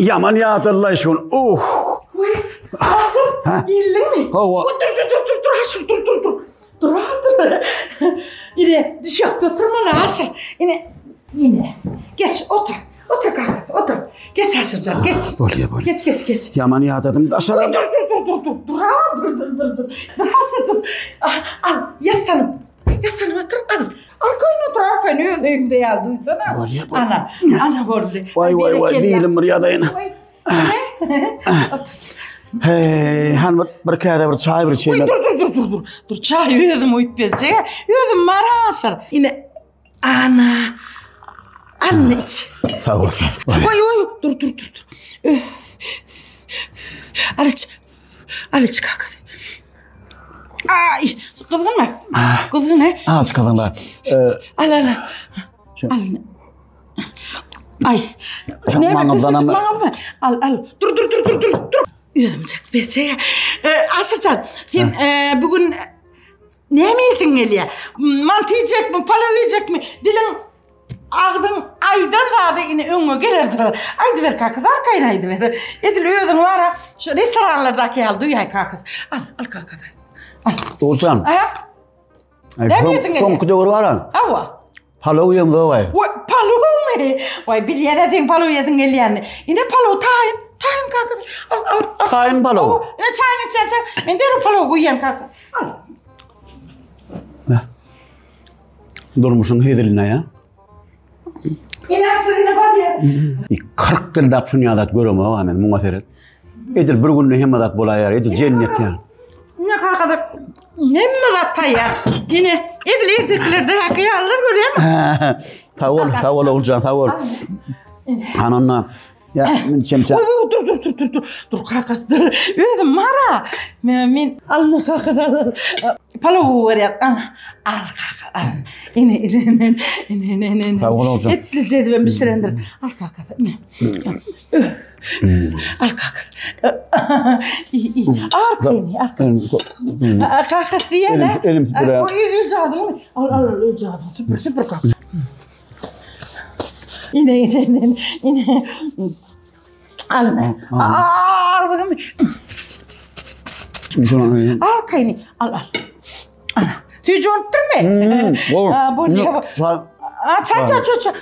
Ýaman ýadallaý şu gün. Uh. Uý, Asyr, geldiňmi? Hawa. Dur, dur, dur, dur, dur, Asyr, dur, dur, dur. Dur, dur. Ine, düşekde oturmaly, Asyr. Ine, ine. Geç, otur. Otur kakasy, otur. Geç Asyrjan, geç. Bolýa, bolýa. Geç, geç, geç. Ýaman ýadadym daşaram. Dur, dur, dur, dur, dur, dur, dur, dur, dur, dur. Dur, Asyr, dur. Ah, al, ýassanyp. Ýassanyp otur, al. Arkaýyn otur, arkaýyn öz öýüňde ýaly duýsana. Bolýa, bolýa. Ana, ana boldy. Waý, waý, waý, bilim bir ýadaýyn. Hey, han bir, bir käse bir çaý bir içeýin. Dur, dur, dur, dur, dur. Dur, çaý özüm uýup berjek. Özüm bar aşyr. Ine, ana. Alny iç. Sag bol. Oý, oý, dur, dur, dur, dur. Al iç. Al iç kaka. Ay, gyzgynmy? Gyzgyn he? Aç gyzgyn. Al al. Al. Ay. Ne Maňyzdan Maňyzmy? Al al. Dur dur dur dur dur dur. Özüm çak berjek. Aşyrjan, sen bugün näme iýesiň gelýär? Manty iýjekmi, palaw iýjekmi? Diliň Agzyň aýdan zady ine öňüňe gelerdir. Aýdyber kakys, arkaýyn aýdyber. Edil özüň bara şu restoranlardaky ýaly duýaý kakys. Al, al kakys. Al. Dogrujan. Aha. Näme iýesiň gelýär? Soňky döwür bara. Hawa. Palaw iýem zogaý. Waý, palawmy? Waý, bilýän-ä seň palaw iýesiň gelýänini. Ine palaw taýyn. Taýyn kakys. Al, al, al. Taýyn palaw. Hawa, ine çaýyňy içýänçä men derrew palaw guýýan kakys. Al. Durmuşyň heziline ýa. Ine aşyryna barýar. 40 ýyldap şuny zat göremok ha men muňa seret. Edil bir günde hemme zat bolaýar, edil jennet ýaly. Ne kakada hemme zat taýýar. Ine edil ertekilerde haky ýalylar görýärmi? Sag bol, sag bol Oguljan, sag bol. Hananna Ya men çemçe. Oy oy dur dur dur dur dur. Dur kakasy dur. Özüm mara. Men men alny kakasy al. Palaw berýär. Al al kaka al. Ine ine ine ine ine ine. Sag bol oglum. Etli jedibem bişirendir. Al kakasy. Ine. Al kakasy. İyi iyi. Al kaka. Al kakasy diýene. Elim elim süpüre. Oy el jadyny. Al al al el jadyny. Süpür süpür kaka. Ine ine ine ine. Al. Ağzını. Al kayını. Al al. Ana. Tüycü olup durma. Hmm, bol. Ha, bol. Aa, çay çay çay çay.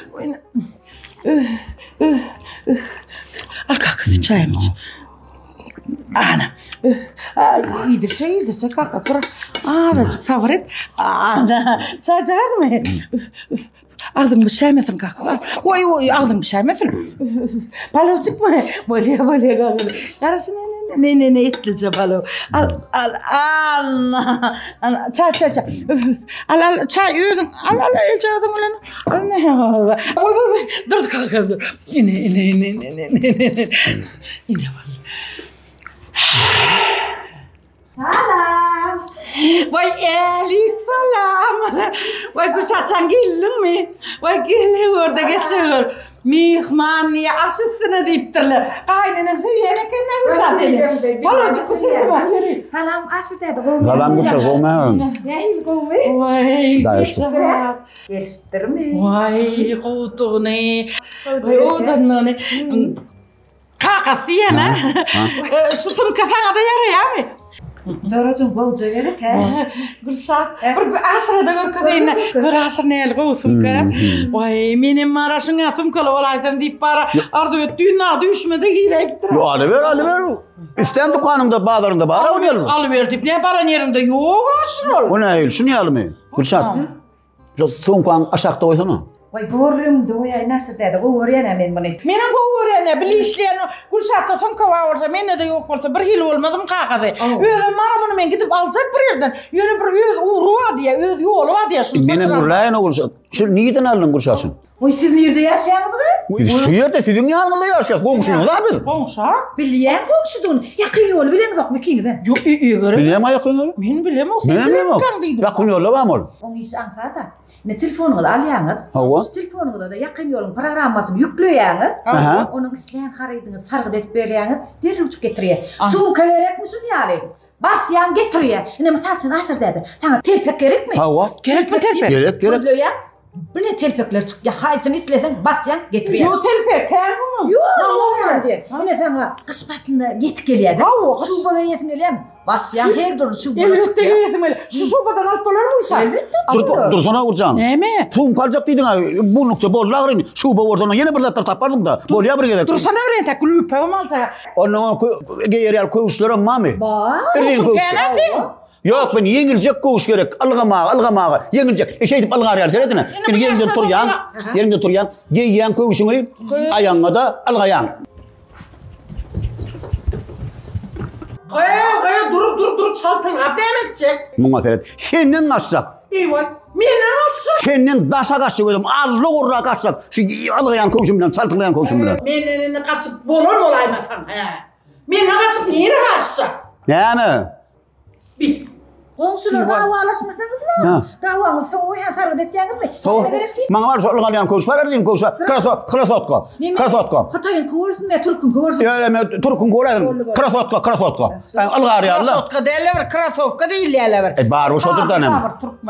Al kalk çayımı iç. Ana. Iýdirçe iýdirçe kaka tur. Azajyk sabyr et. Ana. Çaýjagazmy? Agzyň bişäýmesin kaka. Oý oý agzyň bişäýmesin. Palawjykmy? Bolýa bolýa kaka. Garaşyn ne ne ne etlije palaw. Al al al. Al çaý çaý çaý. Al al çaý özüň al al eljagzyň bilen. Al ne. Oý oý oý. Dur kaka dur. Ine ine ine ine ine. Ine bak. Salam. Vay älik salam. Vay Gülşatjan geldiňmi? Vay gel orada geçiyor. Myhman niye aş üstüne diýipdirler. Gaýynenen söýýän eken Gülşat seni. Bolajyk bir şey bar. Salam Aşyr däde gowmy? Salam Gülşat gowmy? Nähili gowmy? Vay Gülşat. Gelişipdirmi? Vay gowdugyny. Vay odanlygyny. Kakasy diýen ha. Şu sumka saňa-da ýaraýarmy? Jorajyň gowja gerek hä? Gülşat, bir Aşyra-da görkezeýin. Gör Aşyr näli gowy sumka. Waý, menem bara şuňa sumkaly bolaýsam diýip bara arzuw et. Düýn dagy düýşüme-de giräýipdir. Ýo, alyber, alyber. Islän dükanyňda, bazaryňda bar ol ýaly. Alyber diýip, näme baran ýeriňde ýok Aşyr ol. O nähili, şuny ýalymy? Gülşat. Şu sumkaňy aşakda goýsana. Waý, borly öňümde goýaýyn Aşyr däde, gowy görýän-ä men muny. Menem gowy görýän-ä, bile işleýän Gülşatda sumka bar bolsa, mende-de ýok bolsa, bir hili bolmazmy kakasy. Özem bar muny men gidip aljak bir ýerden. Ýöne bir öz ugry bar diýýär, öz ýoly bar diýýär şuny Menem satyn al. gürläýin o Gülşat. Şu nireden aldyň Gülşat şuny? Waý, siz nirde ýaşaýaňyz gyz? Biz şu ýerde siziň ýanyňyzda ýaşaýas, goňşyňyz-a biz. Goňşy-a? Bilýän goňşudygyny. Ýakyn ýoly bileňizokmy ikiňizem? Ýok, eger. Bilýän-ä ýakyn ýoly. Men bilemok, sen Menem bilemok. bilemkäň diýdim. Ýakyn ýolda barmy ol? Oň işi aňsat-a. Indi telefonyňyzy alýaňyz. Hawa. Şu telefonyňyza-da ýakyn ýoluň programmasyny ýükleýäňiz. Aha. Onuň islän harydyňyzy sargyt edip berýäňiz, derrewjik getirýär. Sumka gerekmi şuny ýaly? Basýaň getirýär. Ine mysal üçin Aşyr däde, saňa telpek gerekmi? Hawa. Gerekmi telpek? Gerek, gerek. Gözleýäň. Bile telpekler çykýar. Haýsyny isleseň basýaň, getirýär. Ýok telpek, kän muň. Ýok, ýok diýen. Ine saňa gyş paslynda ýetip gelýär-de. Hawa, gyş. Şuba geýesiň gelýärmi? Basýaň, her dürli şubalar Elbetde çykýar. geýesim gelýär. Şu şubadan alyp bolarmy Gülşat? Elbetde. Dur, dursana Oguljan. Näme? Sumka aljak diýdiň-ä, bunlukça boldy ahyryn. Şuba bordan ýene bir zatlar taparsyň-da. Bolýar bir gezek. Dursana bir entek gülüpegem aljak. Ondan geýer ýaly köwüşlerem barmy? Bar. Irden köwüş. Kän-ä seň. Ýok, men ýeňiljek köwüş gerek. Ylgamaga, ylgamaga. Ýeňiljek. E, şeýdip ylgar ýaly seredine. Indi ýeriňden turýaň, ýeriňden turýaň, geýýäň köwşüňi, aýagyňa-da ylgaýaň. Gyýw, gyýw, dur, dur, dur, çalt ylgap näme etjek? Muňa seret. Senden gaçjak. Eý-waý, menden gaçjak? Senden daşa gaçjak özüm, alla-urra gaçjak. Şu ylgaýan köwşüm bilen, çalt ylgaýan köwşüm bilen. Menden indi gaçyp bolar bolaýmasaň, hä? Menden gaçyp nirä gaçjak? Näme? Bi. Goňşular dawalaşmasaňyzla. Dawaňyz sowaýan sargyt etýäňizmi? Sowa. Maňa bar şol ylgalýan köwüş bar diýdim köwüş bar. Kraso, krasotka. Krasotka. Hytaýyňky bolsun ýa türküňki bolsun. Ýöne men türküňki bolaýsyn. Krasotka, krasotka. Ylgar ýaly. Krasotka däl bir krasowka diýilýärler bir. E bar şodur da näme.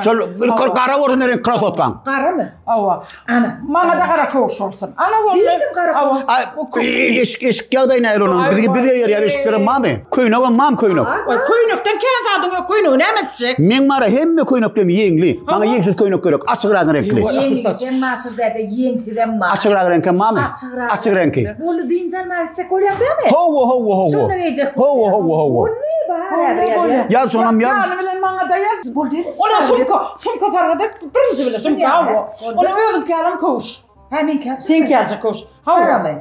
Şol bir gara bolsun reňk krasotkaň. Garamy? Hawa. Ana. Maňa da gara köwüş bolsun. Ana boldy. Diýdim gara köwüş. Ay, eşik eşik ýagdaýy nähili onuň? Bizge bizge ýer eşiklerim barmy? Köýnegem barmy köýnek? Oý, köýnekden kän zadyň ýok, köýnegi näme etjek? Meň bara hemme köýneklerim ýeňli. Maňa ýeňsiz köýnek gerek, açygrak reňkli. Ýeňlisem bar däde, ýeňsizem bar. Açygrak reňkem barmy? Açygrak. Açyk reňki. Boldy, dynç almaga gitjek bolýaň dämi? Hawa, hawa, hawa. Şonda geýjek bolýaň. Hawa, hawa, hawa. Boldy, bar häzir ýazýan. Ýaz şonam ýaz. Ýany bilen maňa-da ýaz. Boldy. Ola sumka, sumka sargyt et, birinji bile sumka, hawa. Onuň özüňki ýalam köwüş. Hä, meňki ýaljak. Seňki ýaljak köwüş. Hawa. Garamy?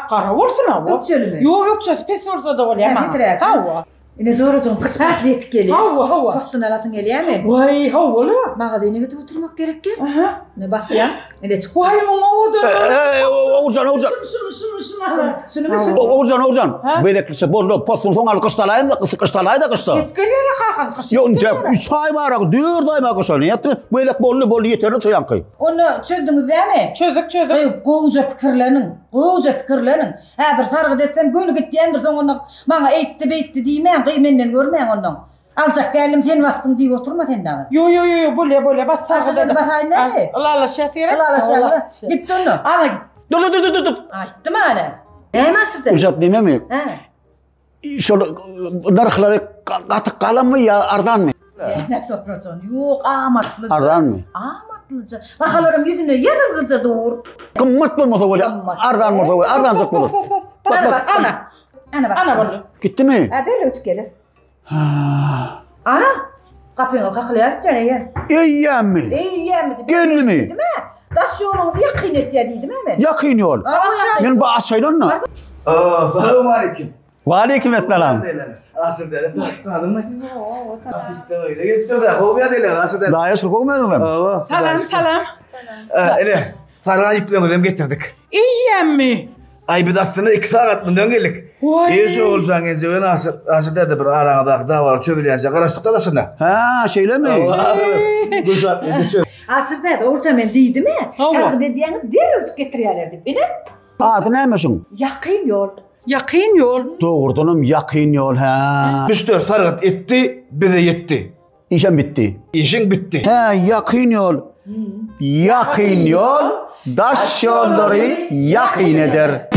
Gara bolsun, hawa. Ökjelimi? Ýok, ökjesi pes bolsa-da bolýar maňa. Pesräk. Hawa. Ine jorajygym gyş pasly ýetip gelýär. Hawa, hawa. Possun alasyň gelýärmi? Waý, hawa-la. Magazyna gidip oturmak gerek gel. Aha. Ine basýaň, ine çyk. Waý, muň owadan. Eý, Oguljan, Oguljan. Şuny, şuny, şuny, şuny. Şunumy, şuny. Oguljan, Oguljan. Hä? Bu gezeklikçe boldy. Possun soň al gyşda alaýyn-da, gyş gyşda alaý-da gyşda. Ýetip gelýär-ä kakam, gyş Ýok, ýetip indi gelýär-ä. 3 aý bar, 4 aý bar gyşa. Nätdi? Bu gezek boldy, boldy, ýeterlik şu ýaňky. Onda çözdüňiz dämi? Çözdük, çözdük. Eý, gowuja pikirleniň, gowuja pikirleniň. Häzir sargyt etsem göni gitýändir, soň onda maňa eýtdi, beýtdi diýmäň, gyz menden görmäň onnoň. Aljak geldim, sen basdyň diýip oturma sen dagy. Ýo, ýo, ýo, ýo, bolýa, bolýa, bas sargyt Aşyr basaýyn näme? Ylalaşýas gerek? Ylalaşýas. Gitdi onda. Ana git. Dur, dur, dur, dur, dur. Aýtdym ana. Näme aşyrdy? Gülşat nememi? Hä. Şol nyrhlary gaty galanmy ýa arzanmy? Ne sorajan? Ýok, amatlyja. Arzanmy? Amatlyja. Bahalaram ýüzüne ýazylgyja dur. Gymmat bolmasa bolýar, arzan bolsa bolýar, arzanjyk bolar. Ana bak, ana. Ana bak. Ana boldy. Gitdimi? Ha, derrew geler. Ana, gapyňy kakylýar ötýän eýýäm. Eýýämmi? Eýýämmi? Geldimi? Diýdim-ä. Daş ýoluňyzy ýakyn etýär diýdim-ä men. Ýakyn ýol. Men bu açaýyn onda. Salowmaleýkim. Waleýkim essalam. Aşyr däde tanadymmy? Artistler öýüne gelipdir-de, gowy ýagdaýlar Aşyr däde. Daýa şükür gowmy özüňem? Hawa. Salam, salam. Ine, sargan ýükleňizem getirdik. Eýýämmi? Aý biz aslynda 2 sagat mundan geldik. Waý. Eý şu Oguljan gelje bilen Aşyr, Aşyr däde bir araňyzdaky dawalar çözülýänçä garaşdyk da daşynda. Hä, şeýlemi? Gülşat indi çöz. Aşyr däde, Oguljan men diýdim-ä, Hawa. sargyt edýäňiz derrewjik getirýärler diýip. Ine. Ady näme şuň? Ýakyn ýol. Ýakyn ýol. Dogrudanam ýakyn ýol, hä. Müşderi sargyt etdi, bize ýetdi. Işem bitdi. Işiň bitdi. Hä, ýakyn ýol. Ýakyn ýol daş ýollary ýakyn eder.